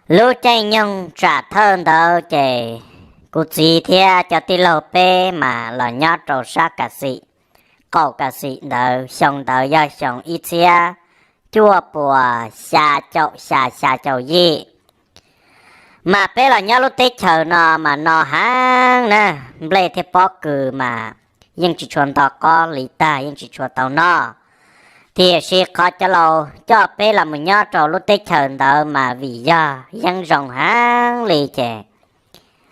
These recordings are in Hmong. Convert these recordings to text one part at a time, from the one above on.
Lub caij nyoog tsam thawj ntawd ces kuv txiv thiab cov tij laug peb mas los nyob rau sab Kam Xim. Qaum Kam Xim ntawd xyoo ntawd yog xyoo ib txhiab cuaj puas xya caum xya xya caum yim. Mas peb los nyob lub teb chaws no mas no heev na, nplej thiab pob kws mas yeej tsis tshua nto qob li tag, yeej tsis tshua tau noj. Tiam sis qhov cov laus coj peb los mus nyob rau lub teb chaws ntawd mas vim yog yeeb zoo heev li ces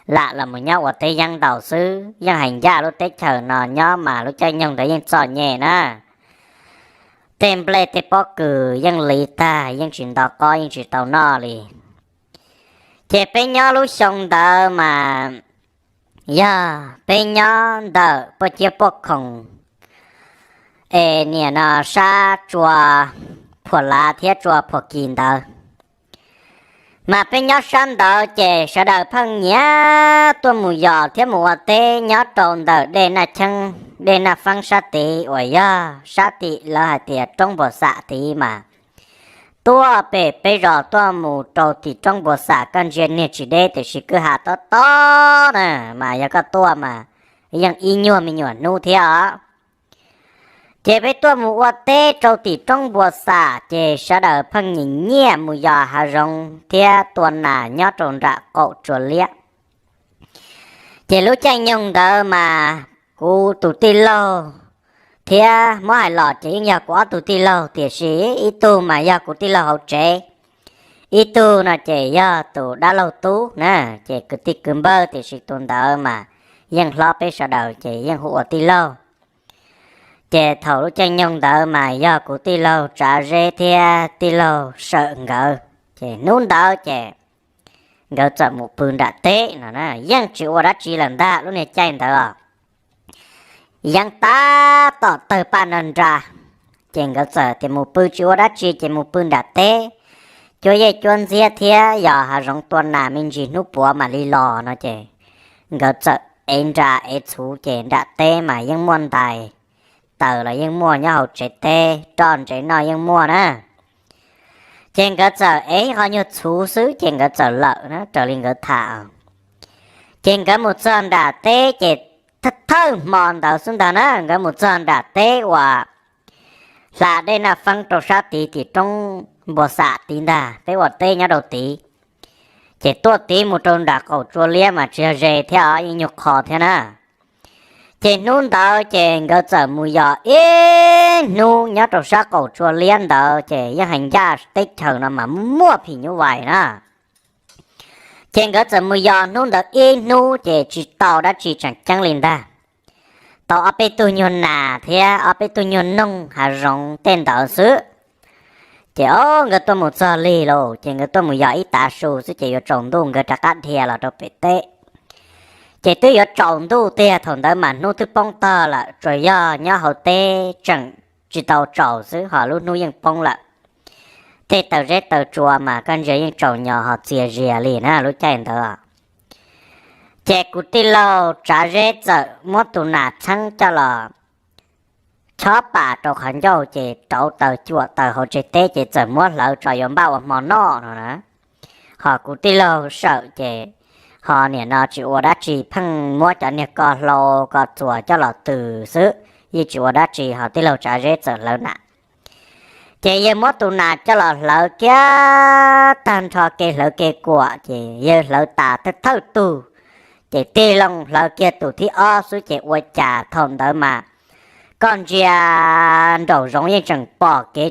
lam los mus nyob ua teb yeeb ntaus xwb, yeej hais ncaj lub teb chaws no nyob mas lub caij nyoog ntawd yeej txom nyem na. Tej nplej tej pob kws yeej li tag, yeej tsis nto qob, yeej tsis tau noj li. Ces peb nyob lub xyoo ntawd mas yog peb nyob ntawm Paj Ciab Paj Khoom es niam no sab tsua Phuam Lav thiab tsua Phuam Kis ntawd. Mas peb nyob sab ntawd ces sawv daws pheej nyiam tuaj mus yos thiab mus ua teb nyob rau ntawm Dej Naj Cheeb, Dej Naj Feeb sab tid uas yog sab tim lawv hais tias roob Npua Xam tid mas tuaj pem peb zos tuaj mus rau tim roob Npua Xam, koj ntsia niag tsis deb tiam sis kwj ha tob tob na, mas yog koj tuaj mas yeej ib nyuag me nyuam hnub thiab os. Ces peb tuaj mus ua teb rau tim roob Npua Xam ces sawv daws pheej nyiam nyiam mus yos hav zoov thiab tua nas nyob rau nram qaum tsua liab. Ces lub caij nyoog ntawd mas kuv tus tij laug thiab muab hais los ces yeej yog kuv ob tug tij laug, tiam sis ib tug mas yog kuv tij laug hauv tsev, ib tug no ces yog tus dab laug tub na, ces kwv tij kwv npawg, tiam sis tus ntawd mas yeej hlob peb sawv daws ces yeej hu ua tij laug. Ces thaum lub caij nyoog ntawd mas yog kuv tij laug Tsav Zeb thiab tij laug Sawm nkawd, ces hnub ntawd ces nkawd txawm mus pw nram teb no na, yeej tsis ua dab tsi lawm ntag lub niag caij ntawd os. Yeej tab tom tawg paj nrag nra, ces nkawd txawm tias mus pw tsis ua dab tsi ces mus pw nram teb, cuab yej cuab ntxiab thiab yos hav zoov tua nas me ntsis hnub puav mam li los no ces nkawd txawm ev nra ev txhuv ces nram teb mas yeej muaj ntais taws los yeej muaj, nyob hauv tsev teb roj ntsev noj yeej muaj na. Ces nkawd txawm ev ib qho nyuag txhuv xwb ces nkawd txawm lawm na, raws li nkawd tham. Ces nkawd mus txog nram teb ces thawj hmo ntawd xwb ntag na, nkawd mus txog nram teb uas hla Dej Naj Feeb rau sab tid tim roob Npua Xam tid ntag, peb ua teb nyob rau tid. Ces tuaj tid mus rau nram qaum tsua liab mas tsis yog ze thiab os, yeej nyuag qho thiab na. Ces hnub ntawd ces nkawd txawm mus yos ib hnub nyob rau sab qaum tsua liab ntawd ces yeej hais ncaj teb chaws no mas muaj phim nyuj vais na. Ces nkawd txawm mus yos hnub ntawd ib hnub ces tsis tau dab tsi tseem ceeb li ntag. Tau ob peb tug nyuag nas thiab ob peb tug nyuag noog hav zoov tej ntawd xwb. Ces o nkawd tuaj mus txog lig lauj, ces nkawd tuaj mus yos ib tav su xwb ces yuav tsaus ntuj nkawd rov qab dhia los rau pem teb. Ces twb yuav tsaus ntuj tiag, thaum ntawd mas hnub twb poob tog lawm, tsuas yog nyob hauv teb tseem tsis tau tsaus xwb ho lub hnub yeej poob lawm. Tej taws zeb taws tsua mas koj ntsia yeej tsaus nyos ho txias zias li na lub caij ntawd. Ces kuv tij laug Tsav Zeb txawm muab tus nas txheeb coj los chob pas rau qhov ncauj ces rauv taws cuam taws hauv tsev teb ces txawm muab hlawv tso yuav npaj ua hmo noj no na. Ho kuv tij laug Sawm ces ho niam no tsis ua dab tsi, pheej muab cov niag ko hlau ko txuas coj los tws xwb, yeej tsis ua dab tsi, ho tij laug Tsav Zeb txawm hlawv nas. Ces yawg muab tus nas coj los hlawv kiag tag nrho kev hlawv kev kuam ces yawg hlawv tas thawj tug, ces tig loo hlawv kiag tus thib ob xwb ces ua cas thaum ntawd mas koj ntsia nraum zoov yeej tseem pom kev,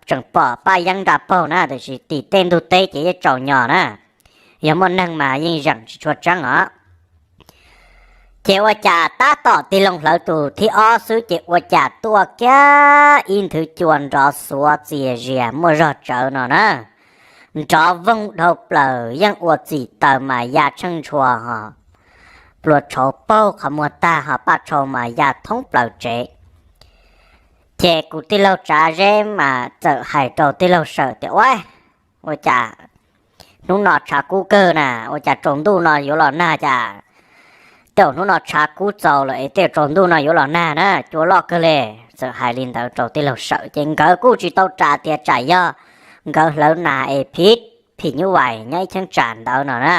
tseem pom paj yeeb nra paug na, tiam sis tim tej ntug teb ces yeej tsaus nyos na, yog muaj neeg mas yeej zeem tsis tshua tseeb os. Ces ua cas tab tom tig loo hlawv tus thib ob xwb ces ua cas tuaj kiag ib nthwv cua nrov xuav txias zias muaj zog tsawv no na, nrov voog dhau plaws yeej ua txim taws mas ya tsheej ntshua ho, pluas tshauv paug qhov muag tag ho paj tshau mas ya thoob plaws tsev. Ces kuv tij laug Tsav Zeb mas txawm hais rau tij laug Sawm tias, Ua, ua cas hnub no tshav kub kawg na, ua cas tsaus ntuj no yuav los nag cas? Tej hnub no tshav kub txaus lawm es tej tsaus ntuj no yuav los nag na, cua loj kawg li. Txawm hais li ntawd rau tij laug Sawm ces nkawd kuj tsis tau ras tias tsam yog nkawd hlawv nas es phiv phim nyuj vais nyob ib cheeb tsam ntawd no na.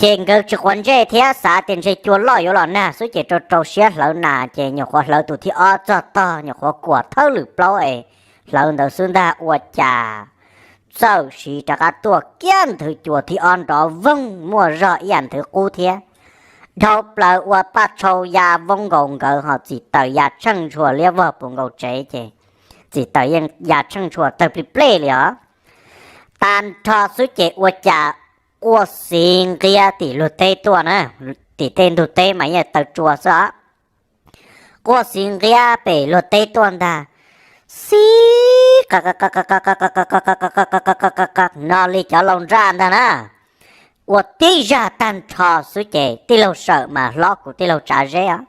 Ces nkawd tsis quav ntsej thiab xav tias ntshe cua loj yuav los nag xwb ces rau rau siab hlawv nas ces nyuam qhuav hlawv tus thib ob txog tog nyuam qhuav kuam thawb lwm plaub es hlawv ntawd xwb ntag ua cas txawm siv rov qab tuaj kiag nthwv cua thib ob nrov voog muaj zog ib yam nthwv qub thiab. Dhau plaws ua paj tshau ya voob nkaus nkawd ho txim taws ya tsheej ntshua liab vog puv nkaus tsev ces txim taws yeej ya tsheej ntshua tawg plij plej li os. Tag nrho xwb ces ua cas quaj xiv nqiab tim luag teb tuaj na, tim tej ntug teb mas yeej taw tsua xwb os. Quaj xiv nqiab pem luag teb tuaj ntag, xib no li cov laus nraj ntag na. Ua tib zaj tag nrho xwb ces tij laug Sawm mas hlob kuv tij laug Tsav Zeb os,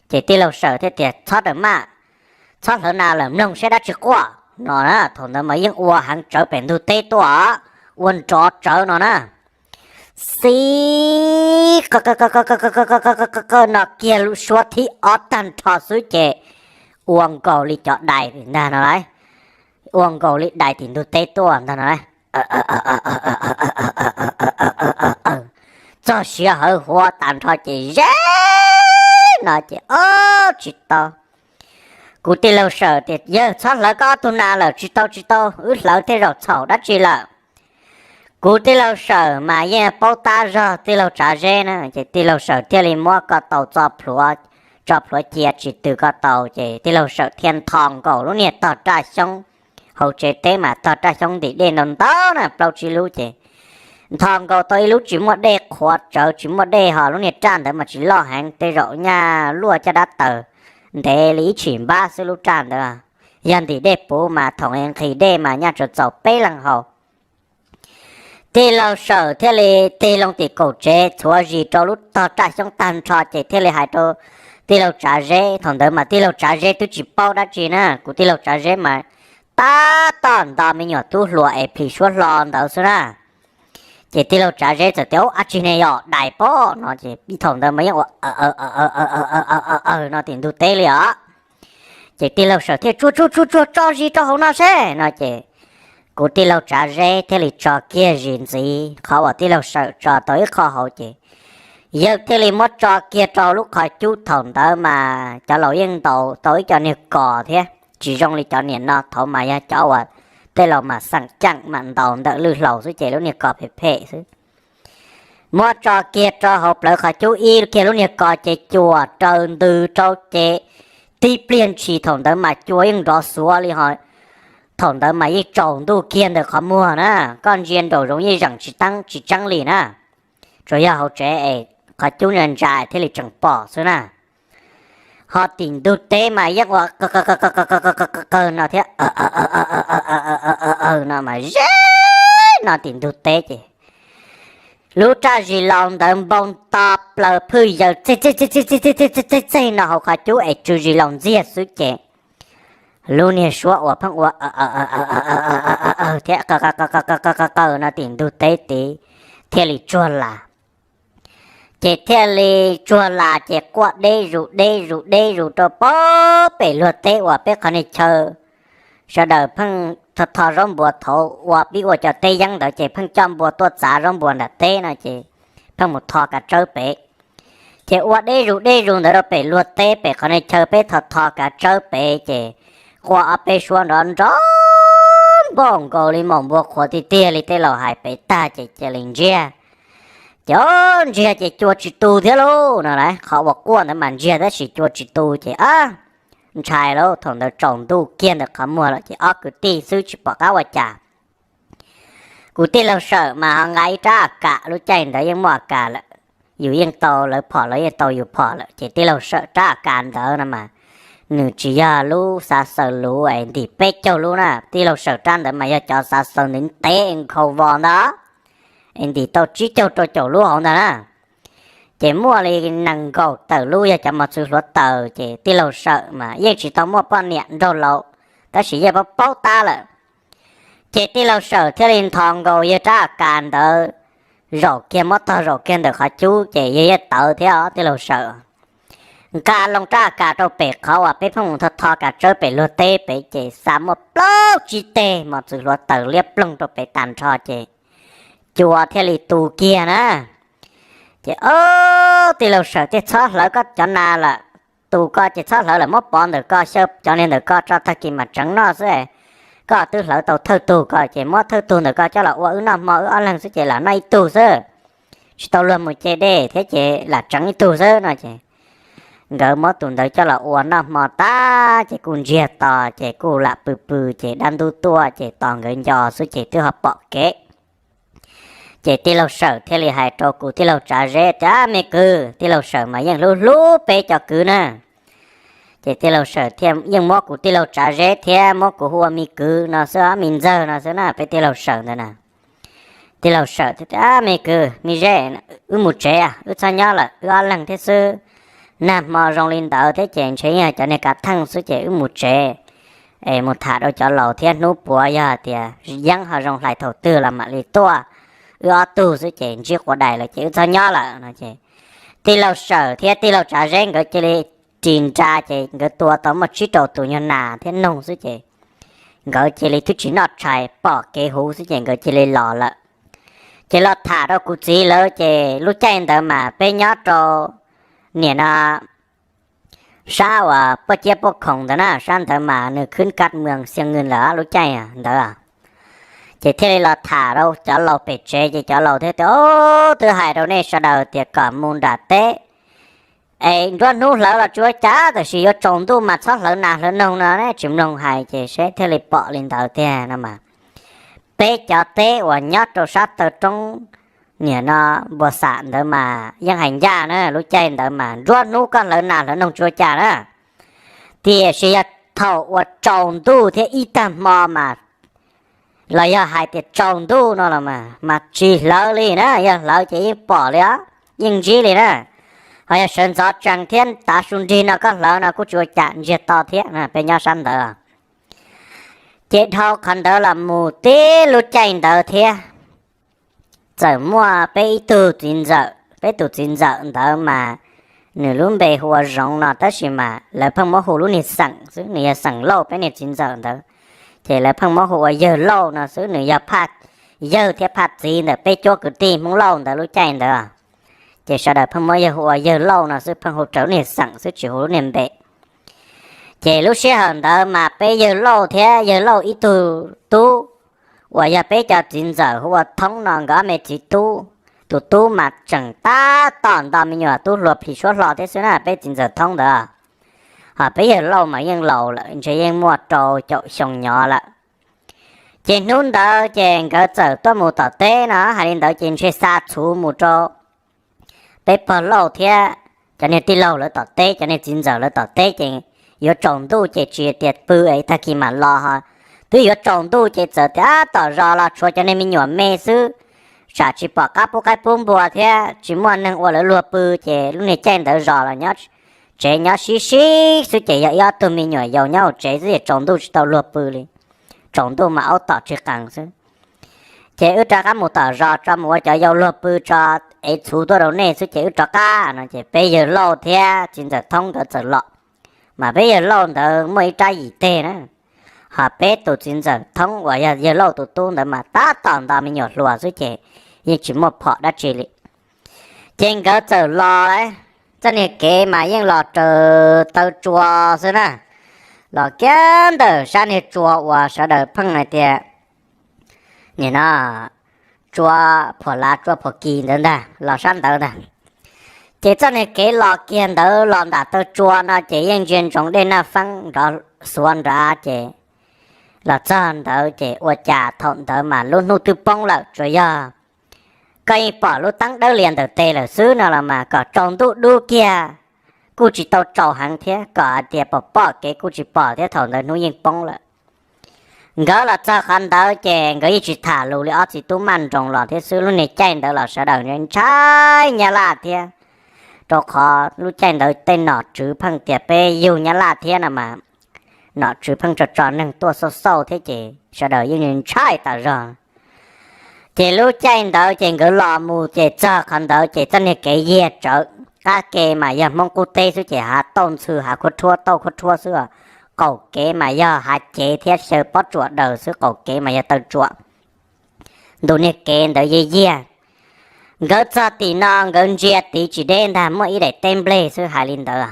ces tij laug Sawm thiaj tias txhob rawm maj, txhob hlawv nas lawm mloog saib dab tsi quaj no na. Thaum ntawd mas yeej ua heev tsawv pem ntug teb tuaj, ua nrov tsawv no na. Xib no kiag lub suab thib ob tag nrho xwb ces ua nkaus li cov dais ntag no, ua nkaus li dais tim ntug teb tuaj ntag no. Txog siav hawv huav tas nrho ces ze no ces ob tsis tau. Kuv tij laug Sawm tias yawg txhob hlawv koj ob tug nas lawm, tsis tau tsis tau, wb hlawv tej zaum txhaum dab tsi lawm. Kuv tij laug Sawm mas yeej paub tab zog tij laug Tsav Zeb na, ces tij laug Sawm thiaj li muab ko taus tso plhuav, tso plhuav cia tsis tw ko taus ces tij laug Sawm thiaj ntho nkaus lub niag tog raj xyoob. Hauv tsev teb mas tog raj xyoob ntim dej ntau ntau na, plaub tsib lub ces ntho nkaus tau ib lub tsis muaj dej qhuav tsawv tsis muaj dej ho lub niag raj ntawd mas tsis loj heev, tej zaum nyaj luaj caj dab taws ntev li ib tshim npab xwb lub raj ntawd. Yog ntim dej puv mas thaum nqhis dej mas nyaj tsuas txaus peb leeg haus. Tij laug Sawm thiaj li tig loo tim kaum tsev txhuav zis rau lub tog raj xyoob tag nrho ces thiaj li hais rau tij laug Tsav Zeb. Thaum ntawd mas tij laug Tsav Zeb twb tsis paub dab tsi na, kuv tij laug Tsav Zeb mas tab tom nto me nyuam tub hluas es plhis suab hlo ntawd xwb na. Ces tij laug Tsav Zeb txawm tias ub, dab tsi ne, yog dais pob no ces thaum ntawd mas yeej ua aw aw aw aw aw aw aw aw no tim ntug teb li os. Ces tij laug Sawm thiaj tsuag tsuag tsuag tsuag tso zis rau hauv no seb no ces kuv tij laug Tsav Zeb thiaj li tso kiag zis ntxiv qhov uas tij laug Sawm tso tau ib qho hauv ces yawg thiaj li muab tso kiag rau lub qhov cub. Thaum ntawd mas cov laus yeej ntaus tau ib co niag kos thiab, tsis zoo li cov niam no, thaud mas yog cov uas tej laus mas xeem ceem mas ntaus ntawm lwj hlau xwb ces lub niag kos phem phem xwb. Muab tso kiag rau hauv plawv qhov cub ib kiag lub niag kos ces cuam raws ntws rau ces tib pliag ntshis thaum ntawd mas cua yeej nrov xuav li ho. Thaum ntawd mas yeej tsaus ntuj kiag ntawm qhov muag na, koj ntsia nraum zoov yeej zeem tsis teeb tsis tseeb li na. Tsuas yog hauv tsev es qhov cub ntsa ntsa thiaj li tseem pom xwb na. Ho tim ntug teb mas yeej ua qawg qawg no thiab, no mas ze no tim ntug teb ces lub raj zis laus ntawd npau nto plaws phwj yaws txeg txeg txeg txeg txeg txeg txeg no hauv qhov cub es tsw zis laus ntxiag xwb ces lub niag suab uas pheej ua thiab qawg qawg no tim ntug teb tid thiaj li tsuag las. Ces thiaj li tsuag las ces quaj deb zus deb zus deb zus rau pog pem luag teb uas peb qhov niag chaw sawv daws pheej tho tho zaub npua, thaud ua pib ua cov teb yeeb ntawd ces pheej coj npua tuaj txav zaub npua nram teb no ces pheej mus tho kav tsawb pem. Ces ua deb zus deb zus ntawd rau pem luag teb pem qhov niag chaw peb tho tho kav tsawb pem ces quaj ob peb suab nrov nrov npaum nkaus li maum npua qhuav tiag tiag li tej laus hais pem tag ces cia li ntsiag. Ces o, ntsiag ces cua tsis tu thiab lauj no lauj. Qhov uas quaj ntawd mas ntsiag tab sis cua tsis tu ces a, ntshai lauj. Thaum ntawd tsaus ntuj kiag ntawm qhov muag lawm ces ob kwv tij xwb tsis pom qab ua cas. Kuv tij laug Sawm mas ho nqa ib rab a kas, lub caij ntawd yeej muaj a kas lawm, yus yeej tau lawv phom lawv yeej tau yus phom lawm ces tij laug Sawm rab a kas ntawd no mas nws tsis yog lub xav xaws luv es ntim peb caug lub na, tij laug Sawm rab ntawd mas yog cov xav xaws ntev ntev nkhaus vos ntawd es ntim tau tsib caug rau caum lub hauv ntag na. Ces muaj li nees nkaum tawm lub yog cov mos txwv hluav taws ces tij laug Sawm mas yeej tsis tau muaj poj niam nraug laus tab sis yeej paub paub tab lawm. Ces tij laug Sawm thiaj li nthos nkaus yawg rab a kas ntawd zaum kiag muab tog zaum kiag ntawm qhov cub ces yawg yeej tawv thiab os tij laug Sawm. nqa loo rab kas rau pem qhov uas peb pheej mus tho tho kav tsawb pem luag teb pem ces xa muaj plaub tsib teg mos txwv hluav taws liab ploog rau pem tag nrho ces cua thiaj li tu kiag na. Ces, Ob, tij laug Sawm, thiaj txhob hlawv koj cov nas lawm, tus ko ces txhob hlawv lawm, muab pov ntawm ko xyaw cov niag ntawm ko tso, tag kis mam tseev noj xwb. Koj twb hlawv tau thawj tug ko ces muab thawj tug ntawm ko coj los ua wb noj hmo wb ob leeg xwb ces lam noj ib tug xwb, tsis tau luag mus ce dej thiab ces lam tseev ib tug xwb no ces nkawd muab tus ntawd coj los ua noj hmo tag ces kuj ntsiag to ces kuj lam pw pw ces dab ntub tuaj ces tos nkawd nco xwb ces twb ho pom kev. Ces tij laug Sawm thiaj li hais rau kuv tij laug Tsav Zeb tias, Me kwv, tij laug Sawm mas yeej hlub hlub peb cov kwv na. Ces tij laug Sawm thiaj yeej muab kuv tij laug Tsav Zeb thiab muab kuv hu ua me kwv no xwb, me ntxawg no xwb na, peb tij laug Sawm ntawd na. Tij laug Sawm thiaj tias, Me kwv, me Zeb, wb mus tsev, wb txhob nyob lawm, wb ob leeg thiab xwb. Nag hmo zoo li ntawd thiab ces ntshe yog cov niag kav theej xwb ces wb mus tsev es mus tham rau cov laus thiab, hnub puav yog hais tias yeeb ho zoo hlais thaum twg los mam li tuaj, wb ob tug xwb ces ntsib quav dais lawm ces wb txhob nyob lawm no ces tij laug Sawm thiab tij laug Tsav Zeb nkawd cia li ris nra ces nkawd tua tau muaj tsib rau tus nyuag nas thiab noog xwb ces nkawd cia li twb tsis noj tshais, pom kev huv xwb ces nkawd cia li los lawm. Ces los tham rau kuv txiv lawv ces lub caij ntawd mas peb nyob rau niam no sab uas Paj Ciab Paj Khoom ntawd na, sab ntawd mas nws khwb kaj mws xia nws lawm lub caij ntawd. Ces thiaj li los tham rau cov laus pem tsev ces cov laus thiaj tias, Ob, twb hais rau nej sawv daws tias kom mus nram teb es nruab hnub hlawv los tsis ua cas, tab sis yuav tsaus ntuj mas txhob hlawv nas hlawv noog no, nej tsis mloog hais ces seb thiaj li pom li ntawd tiag no mas. Peb cov teb uas nyob rau sab taw roob niam no Npua Xam ntawd mas yeej hais ncaj na, lub caij ntawd mas nruab hnub koj hlawv nas hlawv noog tsis ua cas na. Tiam sis yog thaum uas tsaus ntuj thiab ib tag hmo mas, los yog hais tias tsaus ntuj no los mas, mas tsis hlawv li na, yog hlawv ces yeej pom li os, yeej ntsib li na. Ho yog sawv ntxov tsees thiab tav su nrig no koj hlawv no kuj tsis ua cas, ntsiag to thiab na, peb nyob sab ntawd. Ces dhau qhov ntawd los mus tib lub caij ntawd thiab, txawm muaj peb ib tug txiv ntxawm, peb tus txiv ntxawm ntawd mas nws lub npe hu ua Zoov no tab sis mas lawv pheej muab hu lub niag xeem xwb, nws yog xeem Lauj peb niag txiv ntxawm ntawd. Ces lawv pheej muab hu ua Yawg Lauj no xwb, nws yog phaj yawg thiab phaj txiv ntawm peb cuab kwv tij Hmoob Lauj ntawd lub caij ntawd. Ces sawv daws pheej muab yawg hu ua Yawg Lauj no xwb, pheej hu raws lub niag xeem xwb tsis hu lub niag npe. Ces lub sij hawm ntawd mas peb Yawg Lauj thiab Yawg Lauj ib tug tub uas yog peb cov txiv ntxawm hu ua Thoob no, nkawd ob me txiv tub, tus tub mas tseem tab tom nto me nyuam tub hluas plhis suab hlo thiab xwb na, peb txiv ntxawm Thoob ntawd. Ho peb Yawg Lauj mas yeej laus lawm, ntshe yeej muaj rau caum xyoo nyob lawm. Ces hnub ntawd ces nkawd txawm tuaj mus tom teb no, hais li ntawd ces ntshe xa txhuv mus rau peb pog Lauj thiab cov niag tij laug lawv tom teb, cov niag txiv ntxawm lawv tom teb ces yuav tsaus ntuj ces tsis tias pw es tag kis mam los ho. Twb yuav tsaus ntuj ces txawm tias tom zos los tshuav cov niag me nyuam me xwb, tsam tsis pom qab pub qaib pub npua thiab tsis muaj neeg ua lawv luag pw, ces lub niag caij ntawd zos los nyob tsev nyob sib sib xwb ces yog ib ob tug me nyuam yaus nyob hauv tsev xwb ces tsaus ntuj tsis tau luag pw li. Tsaus ntuj mas aub tom tsis qees xwb. Ces wb rov qab mus tom zos tso mus ua cov yau luag pw tso, ev txhuv tuaj rau nej xwb ces wb rov qab no ces peb Yawg Lauj thiab txiv ntxawm Thoob nkawd txawm los. Mas peb Yawg Lauj ntawd muaj ib rab yim teg na, ho peb tus txiv ntxawm Thoob uas yog Yawg Lauj tus tub ntawd mas tab tom nto me nyuam hluas xwb ces yeej tsis muaj phom dab tsi li. Ces nkawd txawm los, txoj niag kev mas yeej los raws taw tsua xwb na, los kiag ntawm sab niag tsua uas sawv daws pheej hais tias nim no tsua Phuam Lav tsua Phuam Kis ntawd ntag, los sab ntawd ntag. Ces txoj niag kev los kiag ntawd los nram taw tsua no ces yeej ntsia ntsoov dej Naj Feeb nrov xuav nrad ces los txog ntawd ces ua cas thaum ntawd mas lub hnub twb poob lawm, tsuas yog koj yeej pom lub teeb dawb lias ntawm tes lawm xwb no los mas kom tsaus ntuj dub kiag kuj tsis tau tsaus heev thiab, kom hais tias pom pom kev kuj tsis pom thiab, thaum ntawd hnub yeej poob lawm. Nkawd los txog qhov ntawd ces nkawd yeej tsis tham lus li, ob txiv tub maj nroos los thiab xwb. Lub niag caij ntawd los sawv daws ntshai Nyab Laj thiab, rau qhov lub caij ntawd tej nom tswv pheej tias peb yug Nyab Laj thiab no mas, nom tswv pheej tso tso neeg tuaj xauj xauj thiab ces sawv daws yeej ntshai tas zog. Ces lub caij ntawd ces nkawd los mus ces txog qhov ntawd ces txoj niag kev yiag tsawv, qab ke mas yog Hmoob qub teb xwb ces hav tauj ntxhw hav khuab rhuab tauj khuab rhuab xwb. Qaum kev mas yog hav cev thiab xyaw pob tsuas daws xwb, qaum kev mas yog taw tsuas. Ntu niag kev ntawd yig yiag. Nkawd txog tim no nkawd ntsia tid tsis deb ntag, muaj ib daim teb nplej xwb, hais li ntawd.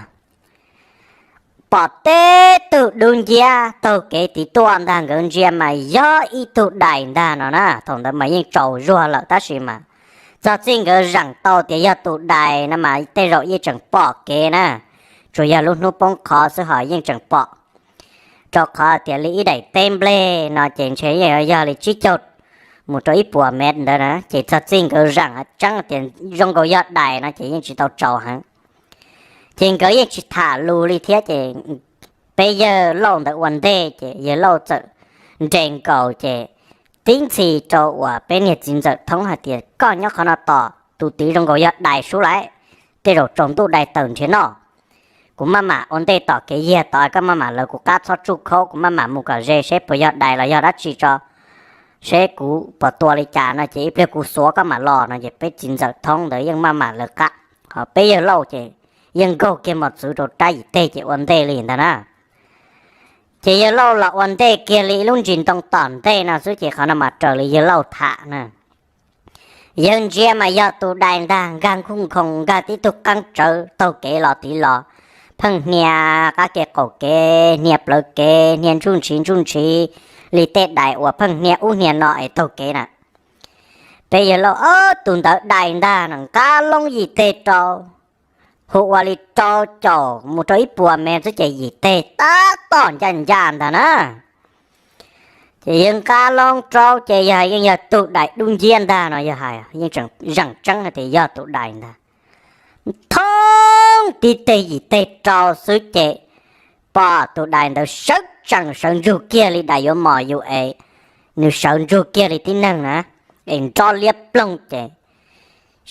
Pom teb tug dub nciab taug kev tid tuaj ntag, nkawd ntsia mas yog ib tug dais ntag no na. Thaum ntawd mas yeej tsaus zuag lawm tab sis mas txog txij nkawd zeem tau tias yog tus dais no mas tej zaum yeej tseem pom kev na, tsuas yog lub hnub poob qho xwb ho yeej tseem pom. Rau qhov tias li ib daim teb nplej no ces ntshe yeej yog li tsib caug mus rau ib puas mev ntawd na, ces txog txij nkawd zeem tseeb tias zoo nkaus yog dais no ces yeej tsis tau tsaus heev. Ces nkawd yeej tsis tham lus li thiab ces peb yawg Lauj ntawd ua ntej ces yawg Lauj txawm nres nkaus ces tib ntxhi rau uas peb niag txiv ntxawm thoob hais tias, koj nyob qhov no tos, tus tid zoo nkaus yog dais sub lawm, tej zaum tsaus ntuj dais tawm nrhiav noj. Kuv maj mam ua ntej tom kev yiag tod, koj maj mam lawv kuv qab txhob tsuj khaub, kuv maj mam mus kom ze seb puas yog dais los yog dab tsi tso, seb kuv puas tua li cas no ces ib pliag kuv xuav koj mam los no ces peb txiv ntxawm thoob ntawd yeej maj mam lawv qab, ho peb yawg Lauj ces yeej nkaug kiag mos txwv rau rab yim teg ces ua ntej li ntag na. Ces yawg Lauj los ua ntej kiag li ib lub ntsis ntoo tom ntej no xwb ces qhov no mas raws li yawg Lauj tham na. Yawg ntsia mas yog tus dais ntag, nkag nkuj nkhoos nkag tib tug qeeb tsawv taug kev los tid los, pheej hnia qab kev qaum kev, hnia plawv kev, hnia ntsuj ntshiv ntsuj ntshiv li tej dais uas pheej hnia ub hnia no es taug kev na. Peb yawg Lauj, tus ntawd dais ntag no, nqa loo yim teg rau, hu ua li rau caum mus rau ib puas mev xwb ces yim teg tab tom ncaj ncaj ntag na. Ces yawg nqa loo rau ces yog yeej yog tus dais dub nciab ntag no, yawg hais yeej zeem tseeb hais tias yog tus dais ntag. Thoob tib teg yim teg rau xwb ces pom tus dais ntawd sawv tsees sawv ntsug kiag li dais yuav mos yus es, nws sawv ntsug kiag li tib neeg na, es nrov liab ploog ces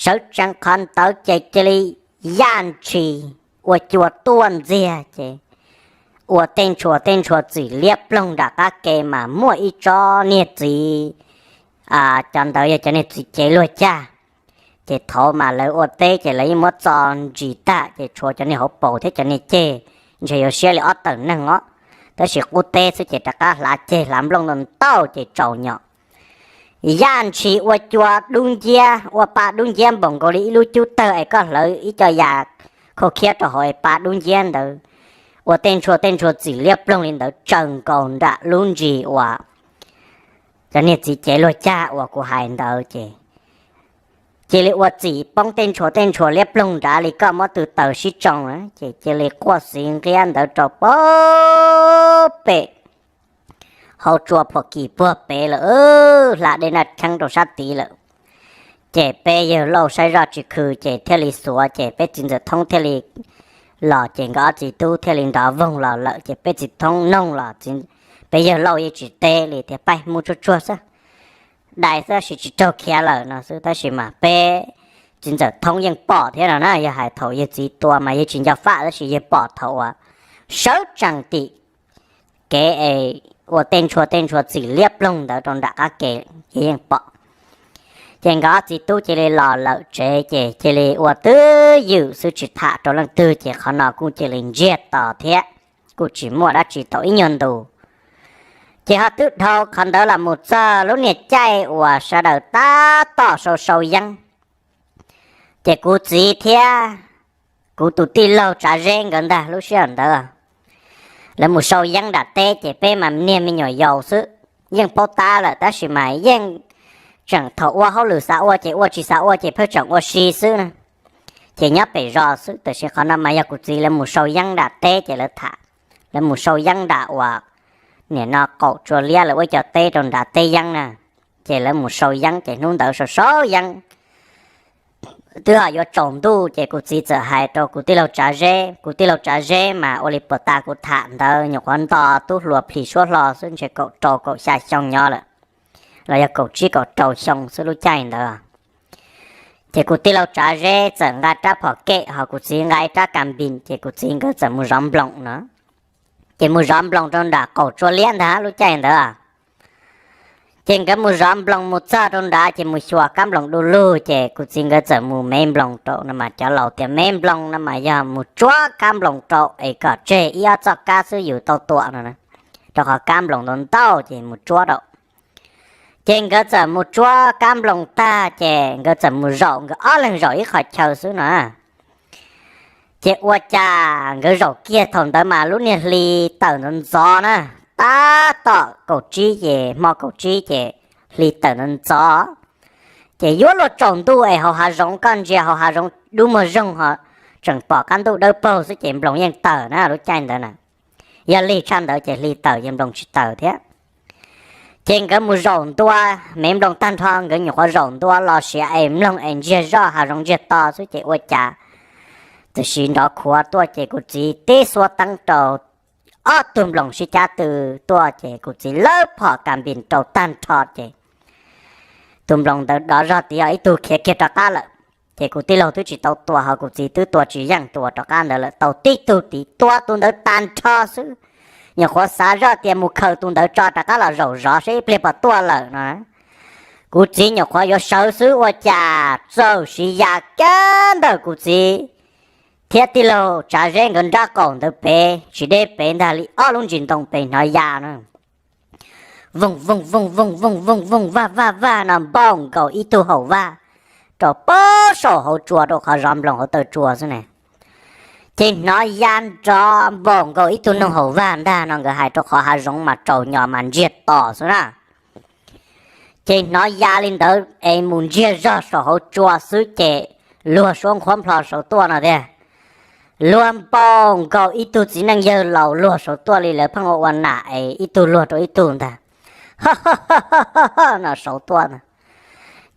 sawv tsees qhov ntawd ces cia li yaj ntshis ua cua tuaj ntxiag ces ua tej ntshua tej ntshua txim liab ploog nram qab ke mas muaj ib tsob niag txiv, cov ntawd yog cov niag txiv cev luag cag. Ces thaum mas lawv ua teb ces lawv yeej muab txo ntsis tag ces tshuav cov niag hauv paus thiab cov niag ceg ntshe yuav siab li ob tawm neeg os, tab sis qub teb xwb ces rov qab hlav ceg hlav nplooj ntau ntau ces tsaus nyom. Yaj ntshis ua cua dub nciab, ua pa dub nciab npaum nkaus li ib lub cub tawg es koj hlawv ib co yas khau khiab rau hauv es pa dub nciab ntawd, ua tej ntshua tej ntshua txim liab ploog li ntawd tsaws nkaus nram lub ntsis uas cov niag txiv cev luag cag uas kuv hais ntawd ces cia li ua txim poob tej ntshua tej ntshua liab ploog nrad li koj muab tw taws sib tsoo na, ces cia li quaj xiv nqiab ntawd rau pem hauv tsua phom kis puag pem lawm, hla dej naj kheeb rau sab tid lawm. Ces peb yawg Lauj saib zoj tsis khw ces thiaj li xuav ces peb txiv ntxawm Thoob thiaj li los ces nkawd ob txiv tub thiaj li nrov voog los lawm ces peb txiv Thoob noog los, peb yawg Lauj yeej tsis teb li tias, pab hmub tsuag tsuag xwb, dais xwb tab sis tsis raug khiav lawm no xwb, tab sis mas peb txiv ntxawm Thoob yeej pom thiab no na, yog hais thaum yawg txiv tua mas yawg tsis nco faj tab sis yawg pom thaum uas sawv tsees tim kev es ua tej ntshua tej ntshua txim liab ploog ntawd rau nram qab ke, yawg yeej pom. Ces nkawd ob txiv tub cia li los lawm tsev ces cia li ua twj ywm xwb tsis tham rau leej twg ces qhov no kuj cia li ntsiag to thiab, kuj tsis muaj dab tsi tau ib nyuag ntu. Ces ho twb dhau qhov ntawd los mus txog lub niag caij uas sawv daws tab tom sau sau yeeb, ces kuv txiv thiab kuv tus tij laug Tsav Zeb nkawd ntag lub sij hawm ntawd lawv mus sau yeeb nram teb ces peb mas niag me nyuam yaus xwb, yeej paub tab lawm tab sis mas yeej tseem thaum ua hauj lwm xav ua ces ua, tsis xav ua ces pheej tseem ua si xwb na. Ces nyob pem zos xwb, tiam sis qhov no mas yog kuv txiv lawv mus sau yeeb nram teb ces lawv tham, lawv mus sau yeeb nram uas nim no qaum tsua liab lawv ua cov teb rau nram teb yeeb na. Ces lawv mus sau yeeb ces hnub ntawd sau sau yeeb twb ho yuav tsaus ntuj ces kuv txiv txawm hais rau kuv tij laug Tsav Zeb, kuv tij laug Tsav Zeb mas ua li puas tas kuv tham ntawd nyuam qhuav nto tub hluas plhis suab hlo xwb ntshe kaum rau kaum xya xyoo nyob lawm, los yog kaum tsib kaum rau xyoo xwb lub caij ntawd. Ces kuv tij laug Tsav Zeb txawm nqa rab phom kem ho kuv txiv nqa ib rab kas npis ces kuv txiv nkawd txawm mus zov nploos no. Ces mus zov nploos rau nram qaum tsua liab ntag lub caij ntawd. Ces nkawd mus zov nploos mus txog rau nrad ces mus xyuas kab nploos du lug, ces kuv txiv nkawd txawm mus mev nploos rau no mas cov laus tias mev nploos no mas yog mus tsuab kab nploos rau es kom tseg ib ob txoj kab xwb yus tau tua no, rau qhov kab nploos ntau ntau ces mus tsuab rau. Ces nkawd txawm mus tsuab kab nploos tag ces nkawd txawm mus zaum, nkawd ob leeg zaum ib qhov chaw xwb no. Ces ua cas nkawd zaum kiag thaum ntawd mas lub niag hli tawm ntxov ntxov na, tab tom kaum tsib ces hmo kaum tsib ces hli tawm ntxov ntxov, ces yuav luag tsaus ntuj es hauv hav zoov koj ntsia hauv hav zoov dub muag zoog ho tseem pom qab ntuj dawb paug xwb ces nploos yeej tawm na lub caij ntawd na. Yog lig tshaj ntawd ces hli tawm ces nploos tsis tawm thiab. Ces nkawd mus zaum ntua, mev nploos tag nrho nkawd nyuam qhuav zaum ntua los siav es mloog es ntsiag zoj hav zoov ntsiag to xwb ces ua cas tam sim nrov khuav tuaj ces kuv txiv tib xuab teeb rau ob tug nploos sib cab tw tuaj ces kuv txiv lawb phom kas npis rau tag nrho ces tus nploos ntawd dov zog tid ib tug khiav kiag rov qab lawm. Ces kuv tij laug twb tsis tau tua ho kuv txiv twb tua tsis yeej tus uas rov qab ntawd lawm, tau tib tug tid tua tus ntawd tag nrho xwb. Nyuam qhuav xav zoj tias mus khaws tus ntawd tso rov qab los zaum zov seb ib pliag puas tuaj lawm no. Kuv txiv nyuam qhuav yuav sawv xwb ua cas txawm siv ya kiag ntawm kuv txiv thiab tij laug Tsav Zeb nkawd nrab qaum ntawd pem tsis deb pem ntag li ob lub ntsis ntoo pem hnov ya na, vooj vooj vooj vooj vooj vooj vooj vaj vaj vaj no npaum nkaus ib tug haum vaj rau pem saum hauv tsua rau qhov zov nploos hauv taw tsua xwb ne. Ces hnov ya nrov npaum nkaus ib tug noog haum vaj ntag no nkawd hais rau qhov hav zoov mas tsaus nyos mas ntsiag to xwb na. Ces hnov ya li ntawd es mus ntsiag zog saum hauv tsua xwb ces luag suab nqhuab nplho saud tuaj no tiag. Luag npaum nkaus ib tug txiv neej yawg laus luag saud tuaj li lawv pheej ua ua nam es ib tug luag rau ib tug ntag no saud tuaj ntag.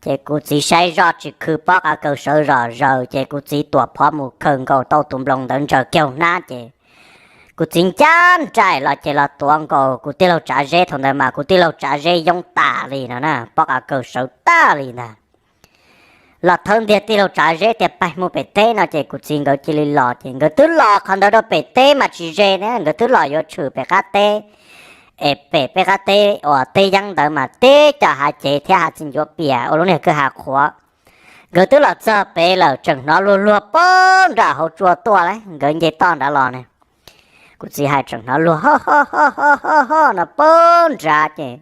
Ces kuv txiv saib zoj tsis khw pob qa kaw sawv zom zaws ces kuv txiv tuam phov mus khaws nkaus tau tus nploos ntawd ntsaws kiag hnab ces kuv txiv ncaj nraim los ces los tuav nkaus kuv tij laug Tsav Zeb thaum ntawd mas kuv tij laug Tsav Zeb yoob tas li no na, pob qa kaw sawv tag li ntag. Los thawb ntiag tij laug Tsav Zeb tias pais mus pem teb no ces kuv txiv nkawd cia li los ces nkawd twb los qhov ntawd rau pem teb mas tsis ze ne, nkawd twb los yuav tshwm pem qab teb es pem peb qab teb uas teb yeeb ntawd mas teb cov hav cev thiab hav txiv ncuav pias ua lub niag kwj ha qhuav. Nkawd twb los txog pem lawm tseem hnov luag luag pob nram hauv tsua tuaj lawm, nkawd nce toj nrad los ne. Kuv txiv hais tseem hnov luag ho ho ho ho ho no pob nrad ces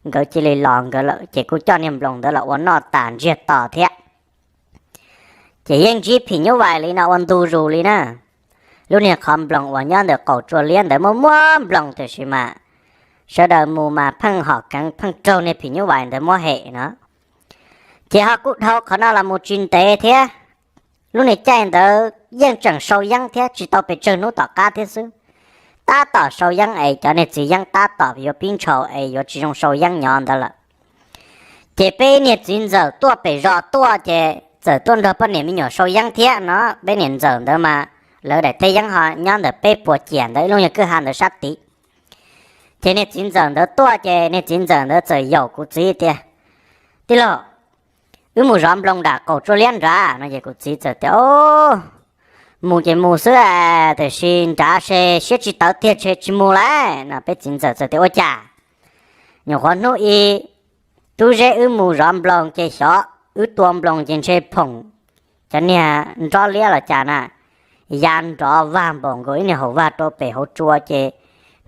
nkawd cia li los nkawd lawm ces kuv coj niag nploos ntawd los ua noj tas ntsiag to thiab. Ces yeej ntsib phim nyuj vais li no ua ntu zus li na. Lub niag qhov nploos uas nyob ntawm qaum tsua liab ntawd muaj muab nploos tiam sis mas sawv daws mus mas pheej hom keev pheej raug niag phim nyuj vais ntawd muab hem no. Ces ho kuj dhau qhov no los mus tsis ntev thiab, lub niag caij ntawd yeej tseem sau yeeb thiab tsis tau pes tsawg hnub tom qab thiab xwb. Tab tom sau yeeb es cov niag txiv yeeb tab tom yuav pib ntshaus es yuav tsis zoo sau yeeb nyob ntawd lawm. Ces peb niag txiv ntxawm tuaj pem zos tuaj ces txawm tuaj nrog poj niam me nyuam sau yeeb thiab no. Peb niam ntxawm ntawd mas lawv daim teb yeeb ho nyob ntawm peb puas ciam ntawd ib lub nyuag kwj ha ntawd sab tid. Ces niag txiv ntxawm ntawd tuaj ces niag txiv ntxawm ntawd txawm yaum kuv txiv tias, tij laug, wb mus zov nploos nram qaum tsua liab nrad no. Ces kuv txiv txawm tias, o, mus ces mus xwb, tiam sis nrad se siab tsis tawv tiag ntshe tsis mus lawm no. Peb txiv ntxawm txawm tias, ua cas? Nyuam qhuav hnub ib tub zeb wb mus zov nploos ces xyov wb tua nploos ces ntshe phoom cov niag nrob liab los cas na, ya nrov vag npaum nkaus ib niag haum vag rau pem hauv tsua ces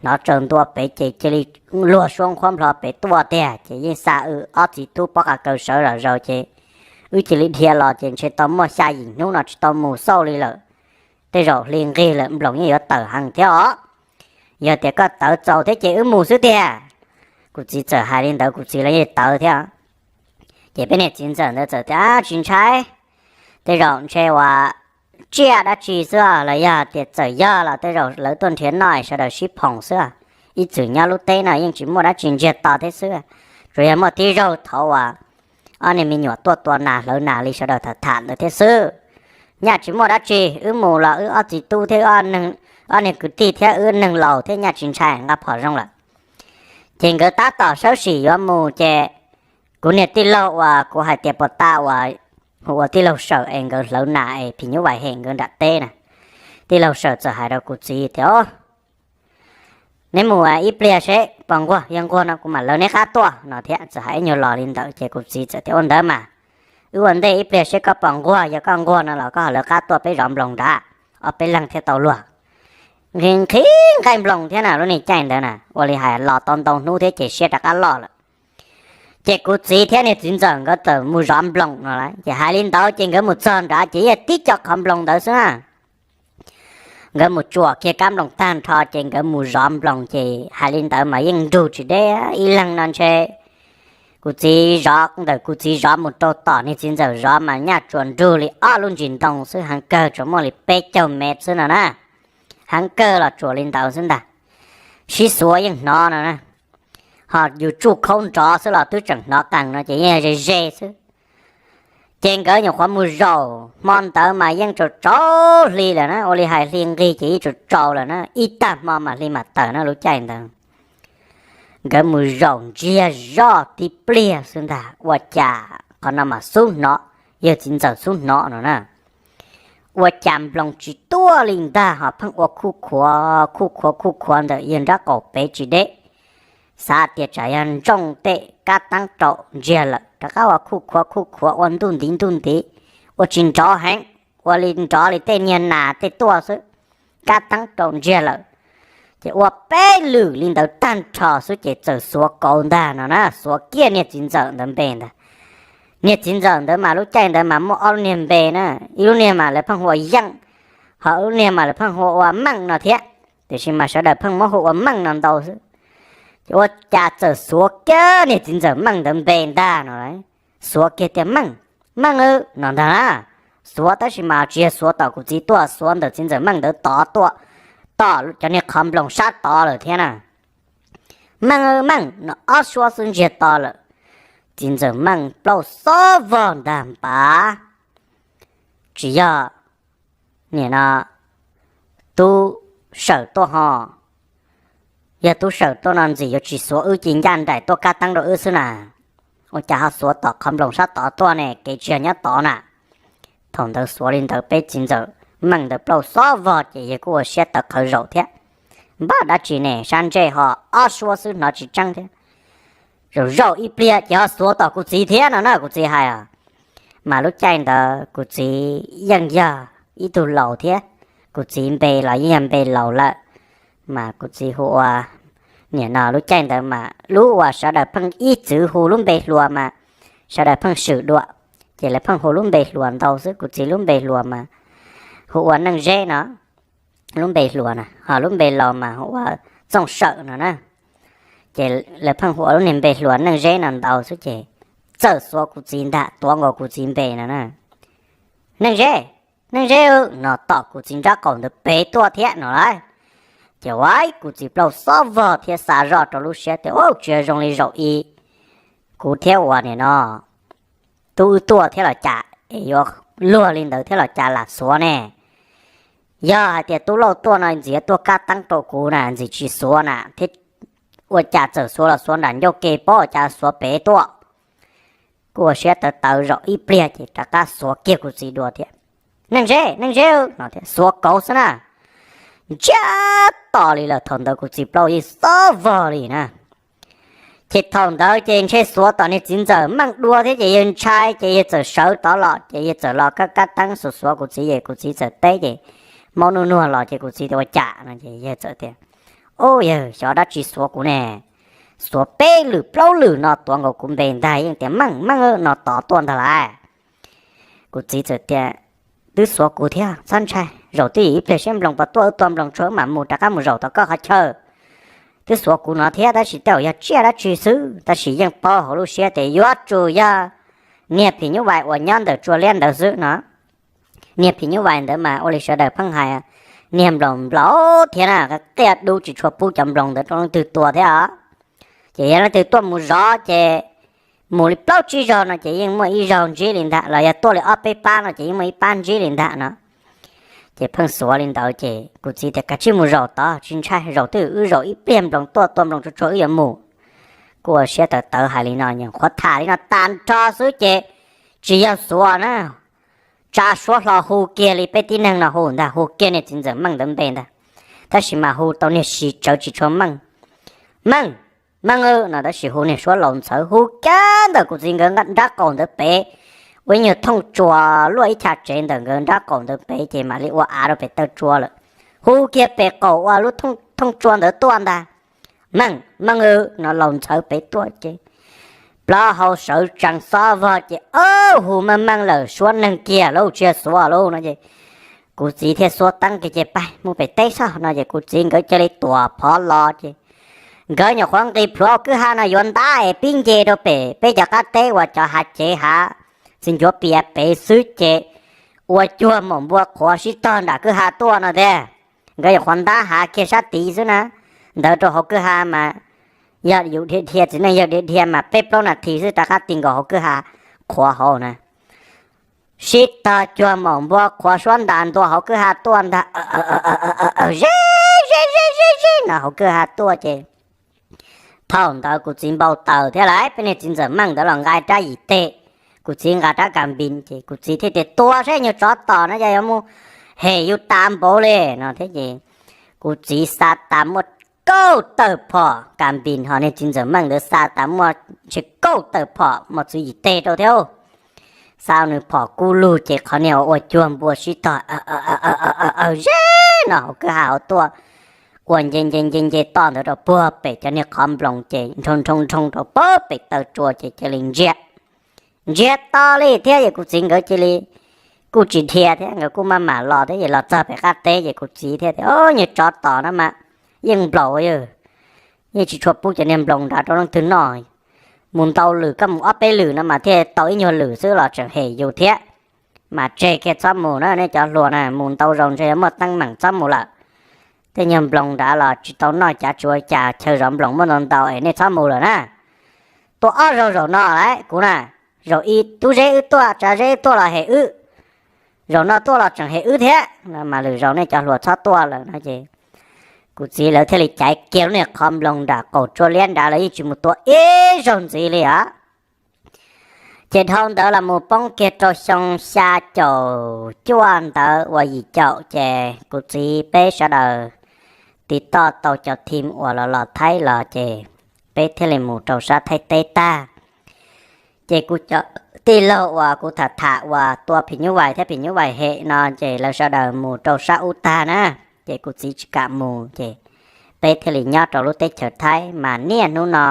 hnov tsaws ntua pem ces cia li luag suab nqhuab nplho pem tuaj tiag. Ces yeej xa wb ob txiv tub pob qa kaw sawv zom zaws ces wb cia li dhia los ces ntshe tau muaj xya yim hnub no tsis tau mus xauj li lawm. Tej zaum hli nqig lawm nploos yeej yuav tawm heev thiab os. Yog tias koj tawv txaus thiab ces wb mus xwb tiag. Kuv txiv txawm hais li ntawd kuv txiv los yeej tawv thiab. Ces peb niag txiv ntxawm ntawd txawm tias, tsis ntshai, tej zaum ntshe uas tsiaj dab tsi xwb los yog tias txawm yog los tej zaum lawv tuaj nrhiav noj sawv daws sib phoom xwb. Ib txwm nyob lub teb no yeej tsis muaj dab tsi ntsiag to thiab xwb, tsuas yog muaj tib zaug thaum uas ob niag me nyuam tuaj tua nas hlawv nas li sawv daws tham tham ntawd thiab xwb. Nyaj tsis muaj dab tsi, wb mus los wb ob txiv tub thiab ob niag kwv tij thiab wb neeg laus thiab nyaj tsis ntshai, nqa phom zoo lawm. Ces nkawd tab tom sawb sim yuav mus ces kuv niag tij laug uas kuv hais tias puas ta uas hu ua tij laug Sawm es nkawd hlawv nas es phim nyuj vais hem nkawd nram teb na, tij laug Sawm txawm hais rau kuv txiv tias, o, Neb mus ib pliag seb pos nquag, yog nquag no kuv mam lawv neb qab tuaj no thiab. Txawm hais ib nyuag los li ntawd ces kuv txiv txawm tias ua ntawd mas, wb ua ntej ib pliag seb koj pos nquag, yog koj nquag no los koj ho lawv qab tuaj peb zov nploos nrad, ob peb leeg thiaj tau luag. Nqhis nqhis nqaij nploos thiab na, lub niag caij ntawd na ua li hais los tau ntau hnub thiab ces siab rov qab loj lawm. Ces kuv txiv thiab niag txiv ntxawm nkawd txawm mus zov nploos no lawm. Ces hais li ntawd ces nkawd mus txog nrad ces yeej tib co qhov nploos ntawd xwb na. Nkawd mus tsuam kiag kab nploos tag nrho ces nkawd mus zov nploos ces hais li ntawd mas yeej nrug tsis deb ib leeg no ntshe. Kuv txiv zov ntawm kuv txiv zov mus rau tom niag txiv ntxawm zov mas nyaj tsuas nrug li ob lub ntsis ntoo xwb, heev kawg tsuas muaj li peb caug mev xwb no na. Heev kawg los tsuas li ntawd xwb ntag. Sib xuav yeej hnov no na. Ho yus tsuj khaub nrov xwb los twb tseem hnov qees no ces yeej ze ze xwb. Ces nkawd nyuam qhuav mus zaum hmo ntawd mas yeej tsaus tsaus hli lawm na, ua li hais hli nqig ces yeej tsaus tsaus lawm na, ib tag hmo mas hli mam tawm na lub caij ntawd. Nkawd mus zaum ntsiag zoj tib pliag xwb ntag ua cas qhov no mas xub hnov, yawg txiv ntxawm xub hnov no na. Ua cas nploos tsis tuaj li ntag ho pheej ua khuj khuav khuj khuav khuj khuav ntawm yawg nrab qaum pem tsis deb. Xav tias tsam yog ntsooj tej kab teeb rau ntsiag lawm rov qab ua khuj khuav khuj khuav ua ntuj ntiv ntuj ntiv, ua tsis nrov heev, ua li nrov li tej niag nas tej tuaj xwb, kab teeb rau ntsiag lawm. Ces ua peb lwm li ntawd tag nrho xwb ces txawm xuav kauv ntag no na, xuav kiag niag txiv ntxawm ntawd npe ntag. Niag txiv ntxawm ntawd mas lub caij ntawd mas muaj ob lub niag npe na, ib lub niag mas lawv pheej hu ua Yeej, ho ib lub niag mas lawv pheej hu ua Meej no thiab, tiam sis mas sawv daws pheej muab hu ua Meej no ntau xwb. Ces ua cas txawm xuav kiag niag txiv ntxawm Meej ntawd npe ntag no, xuav kiag tias Meej, Meej no ntag na. Xuav tab sis mas tsis yog xuav tom kuv txiv tuaj, xuav ntawm txiv ntxawm Meej ntawd tod tuaj, tom cov niag qhov nploos sab tod lawm thiab na. Meej, Meej no ob suab xwb ntsiag to lawm. Txiv ntxawm Meej plaub xob vog ntag npav. Tsis yog nim no tub sawm tuaj ho, yog tub sawm tuaj no ntxim yuav tsis xuav wb ci ncaj nraim tuaj kab teeb rau wb xwb na. Ua cas ho xuav tom qhov nploos sab tod tuaj ne, kev tsis yog nyob tod na. Thaum ntawd xuav li ntawd peb txiv ntxawm Meej ntawd plaub xob vog ces yawg kuj ua siab tawv qhawv zaum thiab. Npaj dab tsi ne, sab ntsej ho ob suab xwb hnov tsis tseeb thiab. Zaum zaum ib pliag ces ho xuav tom kuv txiv thiab no na, kuv txiv hais os. Mas lub caij ntawd kuv txiv yeej yog ib tug laus thiab, kuv txiv npe los yeej yog npe laus lawm. Mas kuv txiv hu ua, nim no lub caij ntawd mas lub uas sawv daws pheej ib txwm hu lub npe hluas mas sawv daws pheej swm dua, ces lawv pheej hu lub npe hluas ntau xwb. Kuv txiv lub npe hluas mas hu ua Neej Zeb no, lub npe hluas na, ho lub npe laus mas hu ua Txooj Sawm no na. Ces lawv pheej hu ua lub niag npe hluas Neej Zeb no ntau xwb ces txawm xuav kuv txiv ntag, tuav nkaus kuv txiv npe no na. Neej Zeb, Neej Zeb no tom kuv txiv nrab qaum ntawd pem tuaj thiab no lauj. Ces ua kuv txiv plaub xob vog thiab xav zoj rau lub siab tias, u, tsis yog zoo li zaum i kuv thiab uas nim no tub wb tuaj thiab los cas es yuav luag li ntawd thiab los cas lam xuav ne. Yog hais tias tub lauj tuaj no ntxim yuav tuaj kab teeb rau kuv na, ntxim tsis xuav na thiab. Ua cas txawm xuav los xuav nram ncauj ke pob, ua cas xuav pem tuaj. Kuj ua siab tawv tawv zaum ib pliag ces rov qab xuav kiag kuv txiv dua thiab. Neej Zeb, Neej Zeb no thiab, xuav kauv xwb na. Ntsiag to li lawm, thaum ntawd kuv txiv plaub yeej xob vog li na. Ces thaum ntawd ces ntshe xuav tom niag txiv ntxawm Meej dua thiab ces yawg ntshai ces yawg txawm sawv tod los ces yawg txawm los kab kab teeb xuav xuav kuv txiv ces kuv txiv txawm teb ces maub nuj nuag los ces kuv txiv tias ua cas no ces yawg txawm tias, u, yawg xyov dab tsi xuav kuv ne. Xuav peb lwm plaub lwm no tuav nkaus kuv npe ntag yeej tias Meej, Meej no tod tuaj ntag lauj. Kuv txiv txawm tias, twb xuav kuv thiab, txhob ntshai, zaum twj ywm ib pliag seb nploos puas tuaj, wb tua nploos tshuaj wb mam mus rov qab mus zaum tom koj qhov chaw. Twb xuav kuv no thiab tab sis tej zaum yog tsiaj dab tsi xwb, tab sis yeej paub hauv lub siab tias yuav tsum yog niag phim nyuj vais uas nyob ntawm tsua liab ntawd xwb no. Niag phim nyuj vais ntawd mas ua li sawv daws pheej hais, niag nploos nplaum thiab na, qiaj dub tsis tshua pub cov nploos ntawd rau leej twg tua thiab os. Ces yog leej twg tuaj mus zov ces mus li plaub tsib zaug no ces yeej muaj ib zaug ntsib li ntag, los yog tuaj li ob peb pab no ces yeej muaj ib pab ntsib li ntag no. Ces pheej xuav li ntawd ces kuv txiv tias kav tsij mus zaum tod, tsis ntshai, zaum twj ywm wb zaum ib pliag nploos tuaj tua nploos tsuag tsuag wb yuav mus. Kuj ua siab tawv tawv hais li no, nyuam qhuav tham li no tag nrho xwb ces tsis yog xuav na, tsa suab hlo hu kiag li peb tib neeg no hu ntag, hu kiag niag txiv ntxawm Meej ntawd npe ntag. tab sis mas hu tau niag si tsawv tsis tshua meej. Meej, Meej no tab sis hu niag suab laus ntxhawv hu kiag ntawm kuv txiv nkawd nrab qaum ntawd pem, ua ib nyuag thooj tsua luaj ib chav tsev ntawm nkawd nrab qaum ntawd pem ces mam li ua av rau pem taw tsua lawm. Hu kiag pem qaum uas lub thooj tsua ntawd tuaj ntag. Meej, Meej no laus ntxhawv pem tuaj ces plaub hau sawv tsees xob vog ces, Aub, hu meej meej lawm, suab neeg kiag lauj, tsis yog xuav lauj no ces kuv txiv thiaj xuab teeb kiag ces, Pab mus pem teb soj no ces kuv txiv nkawd cia li tuam phov los ces nkawd nyuam qhuav nqis plhuav kwj ha no yuav ntab es pib nce rau pem peb cov qab teb uas cov hav cev hav txiv ncuav pias pem xwb ces ua cuag maum npua qhuav sib tog nram kwj ha tuaj no tiag. Nkawd nyuam qhuav ntab hav kiag sab tid xwb na, ntawd rau hauv kwj ha mas yog yus dhia dhia txiv neej yawg dhia dhia mas peb plaub nas this xwb rov qab ti nkaus hauv kwj ha qhuav hauv na. Sib tog cuag maum npua qhuav suab ntas ntua hauv kwj ha tuaj ntag. Ze, ze, ze, ze, ze no hauv kwj ha tuaj ces thaum ntawd kuv txiv npau taws thiab lawm, peb niag txiv ntxawm Meej ntawd los nqa rab yim teg, kuv txiv nqa rab kas npis ces kuv txiv thiaj tias, Tua saib nyuag tsov tom no yog yuav mus hem yus tas npaum li no thiab ces kuv txiv xa tas muaj kauj tawm phom, kas npis ho niag txiv ntxawm Meej ntawd xa tas muaj ntshe kauj tawm phom mos txwv yim teg rau thiab. Xa nws phom kub lug ces qhov niag ua cuag npua sib tog ze no hauv kwj ha hauv tuaj, ua nce nce nce nce toj ntawd rau puag pem cov niag qhov nploos ces nrhoo nrhoo nrhoo rau puag pem taw tsua ces cia li ntsiag, ntsiag to li thiab es kuv txiv nkawd cia li kuj tsis dhia thiab nkawd kuj maj mam los thiab es los txog pem qab teb ces kuv txiv thiaj tias, Nyuag tsov tom no mas yeej nplaum, yeej tsis tshua pub cov niag nploos nrad rau leej twg noj. Mus ntau lwm, koj mus ob peb lwm no mas thiaj tau ib nyuag lwm xwb los tseem hem yus thiab. Mas tseg kiag txhob mus na nej cov hluas na, mus ntau zaus ntshe yuav muaj teeb meem, txhob mus lawm. Tej nyuag nploos nrad los tsis tau noj cav tsis ua cas, chaw zov nploos muaj ntau ntau es nej txhob mus lawm na. Tua ob zaug zaum no lawm kuv na, zaum ib tub zeb wb tuaj, tsav zeb wb tuaj los hem wb, zaum no tuaj los tseem hem wb thiab, mas lwm zaus nej cov hluas txhob tuaj lawm no ces kuv txiv lawv thiaj li caiv kiag lub niag qhov nploos nram qaum tsua liab nrad, lawv yeej tsis mus tua ib zaug ntxiv li os. Ces dhau ntawd los mus poob kiag rau xyoo xya caum cuaj ntawd uas yim caum ces kuv txiv peb sawv daws tiv toj tau cov team uas los los Thaib los ces peb thiaj li mus rau sab Thaib teb tag. Ces kuv cov tij laug uas kuv tham tham uas tua phim nyuj vais thiab phim nyuj vais hem no ces lawv sawv daws mus rau sab ub tag na, ces kuv txiv tsis kam mus ces peb thiaj li nyob rau lub teb chaws Thaib mas niaj hnub no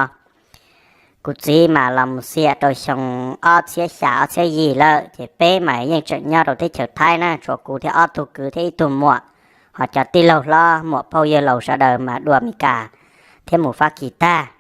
kuv txiv mas los mus xiam rau xyoo ob txhiab xya ob txhiab yim lawm ces peb mas yeej tseem nyob rau teb chaws Thaib na, tshuav kuv thiab ob tug kwv thiab ib tug muam, ho cov tij laug hlob muam phauj yawg laus sawv daws mas dua Mes Kas thiab mus Fab Kis tag.